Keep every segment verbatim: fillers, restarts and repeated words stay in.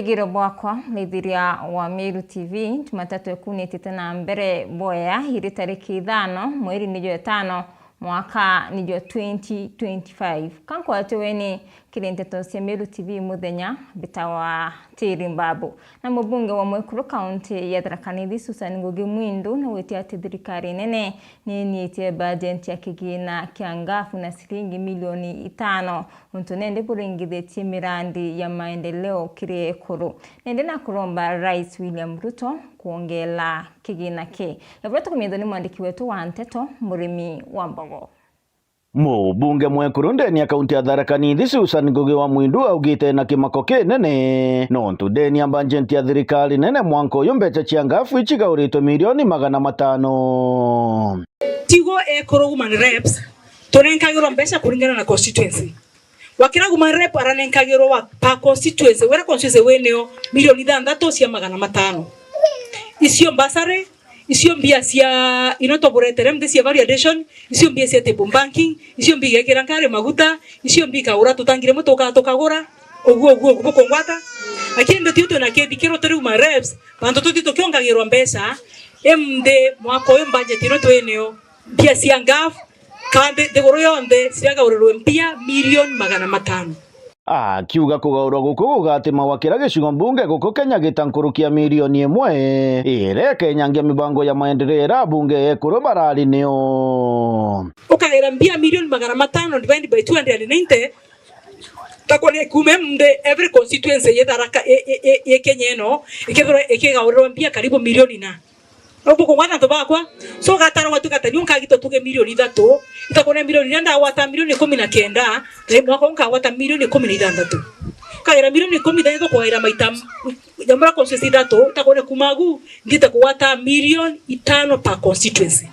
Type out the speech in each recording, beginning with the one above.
Igiro bwakwa, muthikiria wa Meru T V, Jumatatu ekunitite na mbere bwea, iri tariki ithano, mweri nijo etano, mwaka nijo twenty twenty-five. Kankwate weni kiri nteto cia Meru T V muthenya, mbitawa Tiri Mbabu. Na mubunge wa mwekuru kaunti ya Tharaka Nithi, Susan Ngugi Mwindu, nigwitie ati thirikari nene niinitie bajeti ya kigina kia ngafu na ciringi milioni itano, untu nende buringithitie mirandi ya maendeleo kiri ekuru. Nende na kuromba Rais William Ruto kwongela kigina ki. Yabura tukumithwa ni mwandiki wetu wa nteto, Murimi wa Mbogo. Mubunge mwekuru ndeni ya kaunti ya Tharaka Nithi, Susan Ngugi wa Mwindu, augite na kimako kinene nontu ndeni ya bajeti ya thirikari nene mwanka uyu mbecha cia ngafu icigauritwe milioni magana matano. Tigo ekuru women reps tunenkagirwa mbecha kuringana na constituency. Wakira women rep aranenkagirwa wa per constituency, wira constituency winio milioni ithanthatu cia magana matano. Icio bursary, icio mbia cia ino tuburetere mthi cia value addition, icio mbia cia table banking, icio mbia igekira nkari maguta, icio mbia ikagura tutangire mutuka tukagura, uguo, uguo, uguo bukungwata. Lakini ndio tio twina kithikiro turi women reps, bantu tuti tukiongagirwa mbecha, emthi mwaka uyu budget ino twinio, mbia cia ngafu, kandi nthiguru yonthe ciragaurirwe mbia milioni magana matano. Akiuga kugaurwa guku gugatima gwa kira gicigo mbunge guku Kenya gita nkuruki ya milioni imwe, iria ikenyangia mibango ya maendeleo iria abunge ekuru barari nio. Ukagira mbia milioni magana matano divide by two hundred and ninety, takwa ni kume mde every constituency ye Tharaka, ye, ye, ye, ye Kenya ino, ikethirwa ikigaurirwa mbia karibu milioni na. No bukungwata antu bakwa? So gatara gwatuika ta niu nkagitwa tuge milioni ithatu, itakona milioni iria ndagwata milioni ikumi na kenda, na mwaka uyu nkagwata milioni ikumi na ithanthatu. Ukagira milioni ikumi na ithanthatu kugaira maita m-, jamura constituency ithatu, itakona kuma agu, nthite kugwata milioni itano per constituency.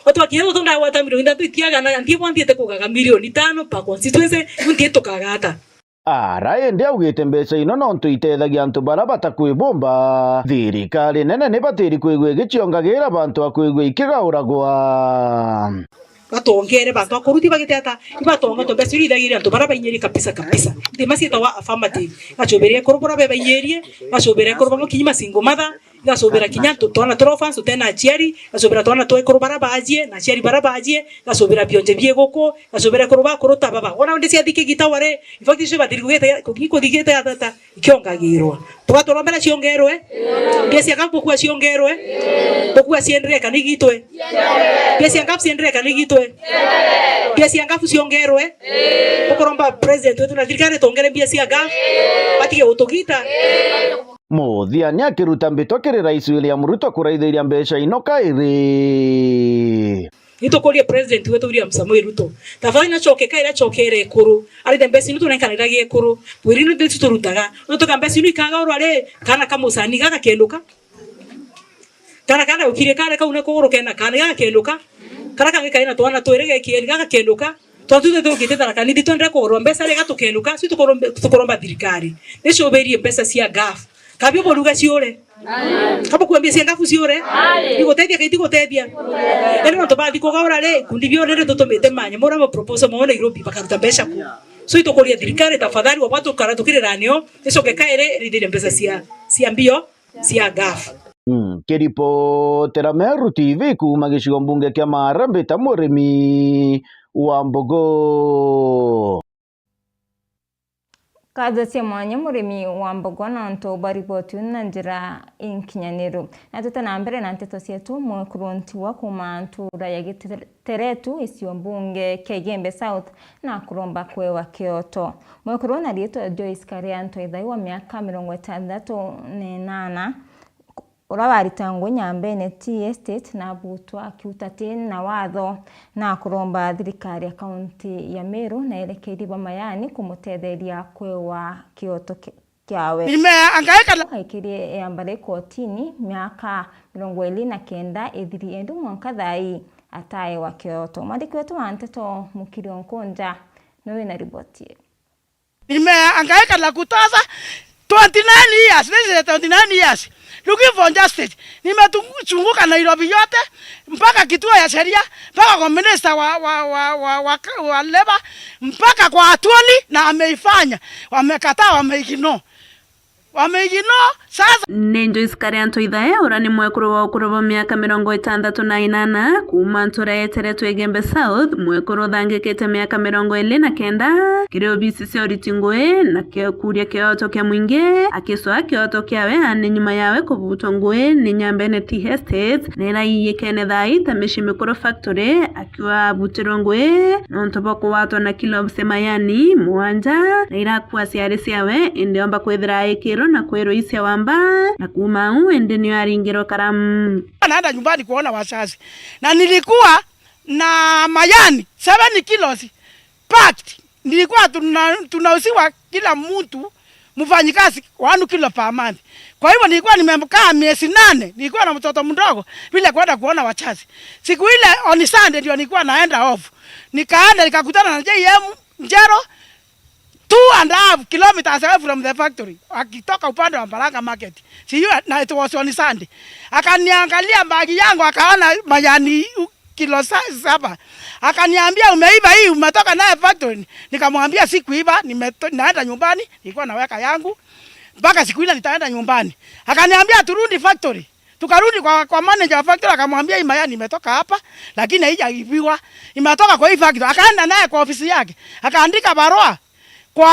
Watu wakinya tutu ndagwata milioni ithatu itiagana, nthie bwa nthite kugaga milioni itano per constituency, niu nthie tukagata. Ara indi augite mbeca ino nontu itethagia antu bara batakwibumba, thirikari nene nibatiri kwigua igiciongagira bantu a kwigua ikigauragwa. Batongere bantu a kuruti bagite ata, ibatonga to mbeca iria ithagiria antu bara bainyirie kabisa kabisa. Nthima cietagwa affirmative. Gacubiria ekuru bura bebainyirie, gacubiria ekuru bamwe kinya masingo matha, igacubira kinya antu, twana turi orphans tutena aciari, igacubira twana twa ekuru bara baajie, na aciari bara baajie, igacubira bionje bie guku, igacubira ekuru bakuru ta baba. Wona ndi ciathi kigita ware, in fact, icio bathiri kugite, kugi-, kuthigite atata, ikiongagirwa. Tugatwara mbere ciongerwe, mbia cia ngafu bukua ciongerwe, bukua cienderee kana igitwe. Mbia cia ngafu cienderee kana igitwe. Mbia cia ngafu ciongerwe. Bukuromba president wetu na thirikari tongere mbia cia ngafu, batige gutugita. Muthiani akiruta mbitwa kiri Rais William Ruto kuraithiria mbeca ino kairi. Nitukurie President wetu William Samoei Ruto, tafadhali nacoke kairi acokere ekuru, arithe mbeca ino tunenkaniragia ekuru, wira ino nditu turutaga. Nutuka mbeca ino ikaga urwa ri, kana kamucani gagakenduka. Kana kana ukirie kare kau na kuguru kena kana gagakenduka. Kara kangi kaina twana twiri gekieri gagakenduka. Twa tuthe tugite Tharaka Nithi twendere kugurwa mbeca ri gatukenduka, si tukurombe-, tukuromba thirikari nicubirie mbeca cia ngafu. Kabio buruga ciure. Amen. Kabo kuambia cia ngafu ciure. Amen. Igutethia kaiti gutethia. Ende nontu bathi kugaura ri, ikundi bio riri tutumite manya mura ma proposal mao Nairobi bakaruta mbeca ku. So itukuria thirikari tafadhali wabatu kara tukiriranio, icoke kairi rithirie mbeca cia, cia mbio cia ngafu. Mm, kiripotera Meru T V kuuma gicigo mbunge kia Maara, mbita Murimi wa Mbogo. Nkatho cia mwanya Murimi wa Mbogo nontu bwa riboti na njira inkinyaniru. Na tute na mbere na nteto cietu, mwekuru Ntigwa kuuma ntura ya Giteretu, icio mbunge kia Igembe South, na kuromba kwewa kioto. Mwekuru na riitwa Joyce Karia Ntwaithai wa miaka mirongo itantatu na inana, uria warita ngui Nyambene Tea Estate na abutwa akiuta ti na watho na kuromba thirikari ya kaunti ya Meru na erekeiri ba mayani kumutetheria kwewa kioto ki-, kiawe. Mimea angaikala. Aikirie yambare kotini miaka mirongo iri na kenda ithiri, indi mwanka thaa ii ataewa kioto. Mwandiki wetu wa nteto Mukiri Onkonja niwe wina riboti ii. Nime-, angaikala Kutosa twenty nine years, this is twenty nine years looking for justice. Nimezunguka Nairobi yote, mpaka kituo ya sheria, mpaka kwa minister wa, wa, wa, wa, wa, wa labor, mpaka kwa attorney, na ameifanya. Wamekataa, wameignore. Wamegino sasa. Ni Joyce Karianto Ithae, ura ni mwekuru wa ukuru bwa miaka mirongo itantatu na inana, kuuma ntura yeteretwe Igembe South, mwekuru uthangikite miaka mirongo iri na kenda, kiri obisi cia uriti ngui, na ke-, kuria kioto kia mwingi, akiswa kioto kiawe, ani nyuma yawe kubutwa ngui ni Nyambene Tea Estate, na ira iyikene thaa ii ta Mishi Mikuru Factory, akiwa abutirwe ngui nontu bwa kugwatwa na kilo cia mayani mugwanja, na irakua ciari ciawe, indi omba kwithira aikirwe na kwirwa icia wamba, na kuuma au indi nio aringirwe karamu. Naenda nyumbani kuona wazazi. Na nilikuwa na mayani seven kilos packed. Nilikuwa tuna-, tunauziwa kila mtu mfanyikazi one kilo per month. Kwa hivyo nilikuwa nimekaa miezi nane, nilikuwa na mtoto mdogo, bila kwenda kuona wazazi. Siku ile on Sunday ndio nilikuwa naenda off. Nikaenda nikakutana na J M Njero, two and a half kilometers away from the factory, akitoka upande wa Mbaranga Market. Si hiyo, na it was on Sunday. Akaniangalia bagi yangu, akaona mayani kilo sa-, saba. Akaniambia, "Umeiba hii, umetoka naye factory." Nikamwambia, "Sikuiba, nimeto-, naenda nyumbani, nilikuwa naweka yangu. Mpaka siku ile nitaenda nyumbani." Akaniambia, "Turudi factory." Tukarudi kwa, kwa manager wa factory, akamwambia, "Hii mayani imetoka hapa, lakini haijaibiwa. Imetoka kwa hii factory." Akaenda naye kwa ofisi yake, akaandika barua kwa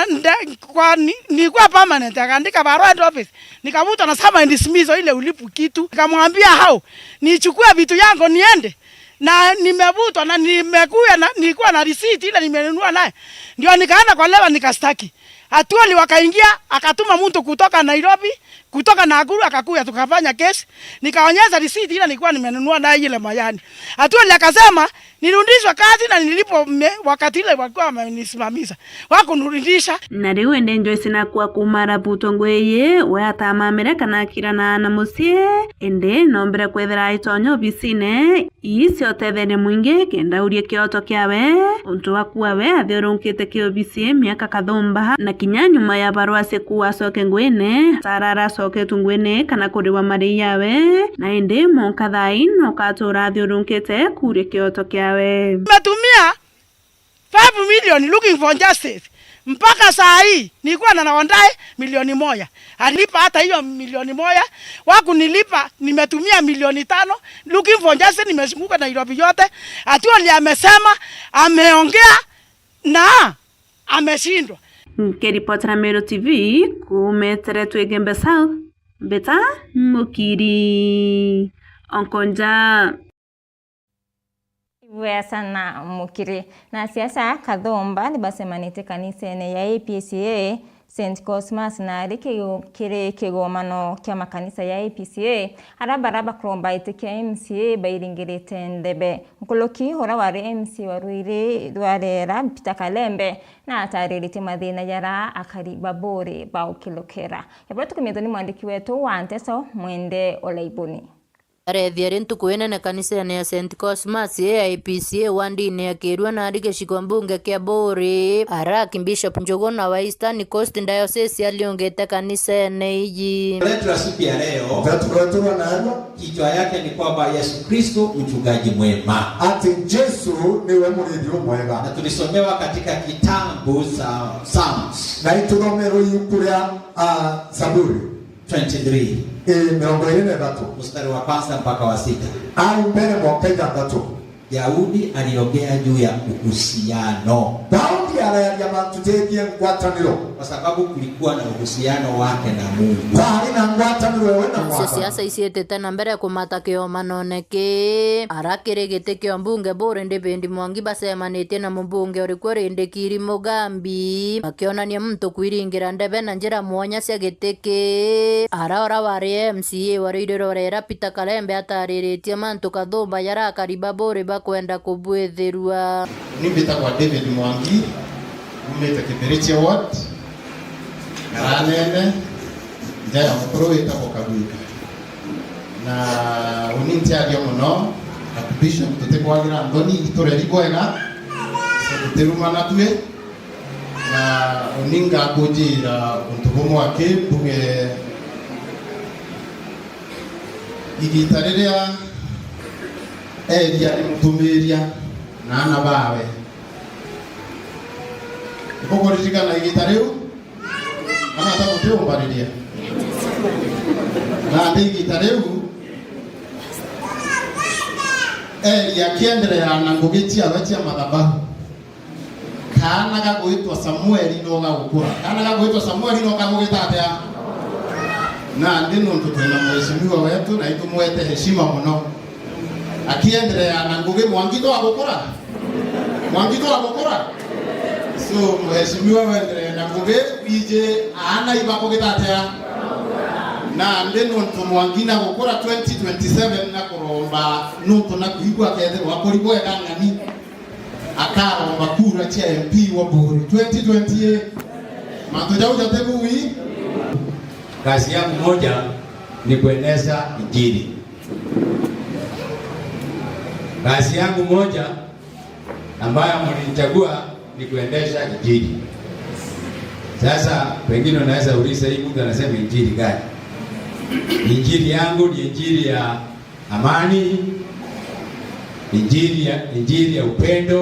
nda-, kwa ni-, nilikuwa permanent, akaandika barua head office. Nikavutwa na summary and dismissal ile ulipwi kitu. Nikamwambia, "How? Nichukue vitu yangu niende?" Na nimevutwa na nimekuja na, nilikuwa na receipt ile nimenunua naye. Ndio nikaenda kwa leba nikastaki. Atuoli wakaingia, akatuma mtu kutoka Nairobi, kutoka Nakuru akakuja tukafanya kesi. Nikaonyesha receipt ile nilikuwa nimenunua naye ile mayani. Atuoli akasema, nirudishwe kazi na nilipo me-, wakati ile walikuwa wamenisimamisha. Wakunirudisha. Na riu indi Joyce nakua kuuma arabutwa ngui iji, we atamamire kana akirana na mucii, indi nombire kwithira aitonya obisine ii cia utetheria mwingi kenda aurie kioto kiawe, untu wa kuwa we athiurunkite ki obisi miaka kathumba, na kinya nyuma ya barua cia kuwa acoke nguine, atara aracoketwe nguine kana kuriwa marii yawe, na indi mwanka thaa ii no katura athiurunkite kuria kioto kiawe. Nimetumia five million looking for justice. Mpaka saa hii nilikuwa na naondai milioni moja. Alipa hata hiyo milioni moja. Wakunilipa, nimetumia milioni tano. Looking for justice, nimezunguka Nairobi yote. Atuoli amesema, ameongea na ameshindwa. Nkiripotera Meru T V, kuuma Eteretwe Igembe South, Mbita Mukiri. Onkonja. Ibwea sana Mukiri. Na asiasa Kathumba nibacemanitie kanisene ya A P C A Saint Cosmas nari kigo-, kiri kigomano kia makanisa ya A P C A, aria bara bakuromba iti kia M C A bairingirite ndebe. Nkuruki uria wari M C A wa Ruiri rwa Rera, Peter Kalembe, na atariritie mathina jaria akari ba Buuri baukirukira. Yabura tukumitwe ni mwandiki wetu wa nteto, Mwende Olaibuni. Arethia ari ntuku inene kanisene ya Saint Cosmas A I P C A wandine ya Kirua na ari giciko mbunge kia Buuri. Ara Archbishop Njuguna wa Eastern Coast Diocese aliungite kanisene iji. Letu ya siku ya leo, Rwatu rwetu rwa narua, kichwa yake ni kwamba Yesu Kristo mchungaji mwema. Ati Jesu niwe murithi umwega. Na tulisomewa katika kitabu cha Psalms. Na ituthomerwe ibuku ria, ah, Zaburi. Twenty-three. Ii, mirongo iri na ithatu. Mstari wa kwanza mpaka wa sita. Au mbere mwanka ithanthatu. Daudi aliongea juu ya uhusiano. Daudi araria mantu jegie ngwataniro. Kwa sababu kulikuwa na uhusiano wake na Mungu. Kwari na ngwataniro ewe na Mwathani. Siasa icietete na mbere kumata kiomanone ki. Ara kiri giti kia mbunge Buuri David Mwangi bacemanitie na mubunge uriku Rindikiri Mugambi, makionania muntu kwiringira ndebe na njira mwanya cia giti ki. Ara ura wari M C A wa Ruiri rwa Rera Peter Kalembe atariritie mantu Kathumba jaria akari ba Buuri bakwenda kubwithirua. Ni mbitagwa David Mwangi, umite Kibirichia Ward, Ngaranene, nja ya mukuru witagwo Kagwika. Na uni ntiaria mono, Archbishop, tutikwagira nthoni, itureri bwega, so tutirumana tui. Na uni ngakujira untu bumwe aki mbuge, igita riria Elia ni mutumiria na ana bawe, ibukuririkana igita riu? Kana ata gutiumbariria? Nandi igita riu, Eli akienderea na ngugi ciawe cia mathabahu. Kaana gagwitwa Samueli no gagukura. Kaana gagwitwa Samueli no gagugita atia? Nandi nontu twina mheshimiwa wetu na itumwete heshima mono. Akienderea na ngugi, Mwangi twagukura? Mwangi twagukura? So, mheshimiwa wenderea na ngugi, wije aana ibakugita atia? Nandi nontu Mwangi nagukura twenty twenty-seven na kuromba nontu na kuigua akethirwa akuri bwega ng'ani. Akaromba kura cia M P wa Buuri twenty twenty-eight. Mantu jau jate bui. Kazi yangu moja ni kueneza injili. Kazi yangu moja ambayo mlinichagua ni kuendesha injili. Sasa pengine unaweza uliza, "Hii mtu anasema injili gani?" Injili yangu ni injili ya amani, injili ya, injili ya upendo.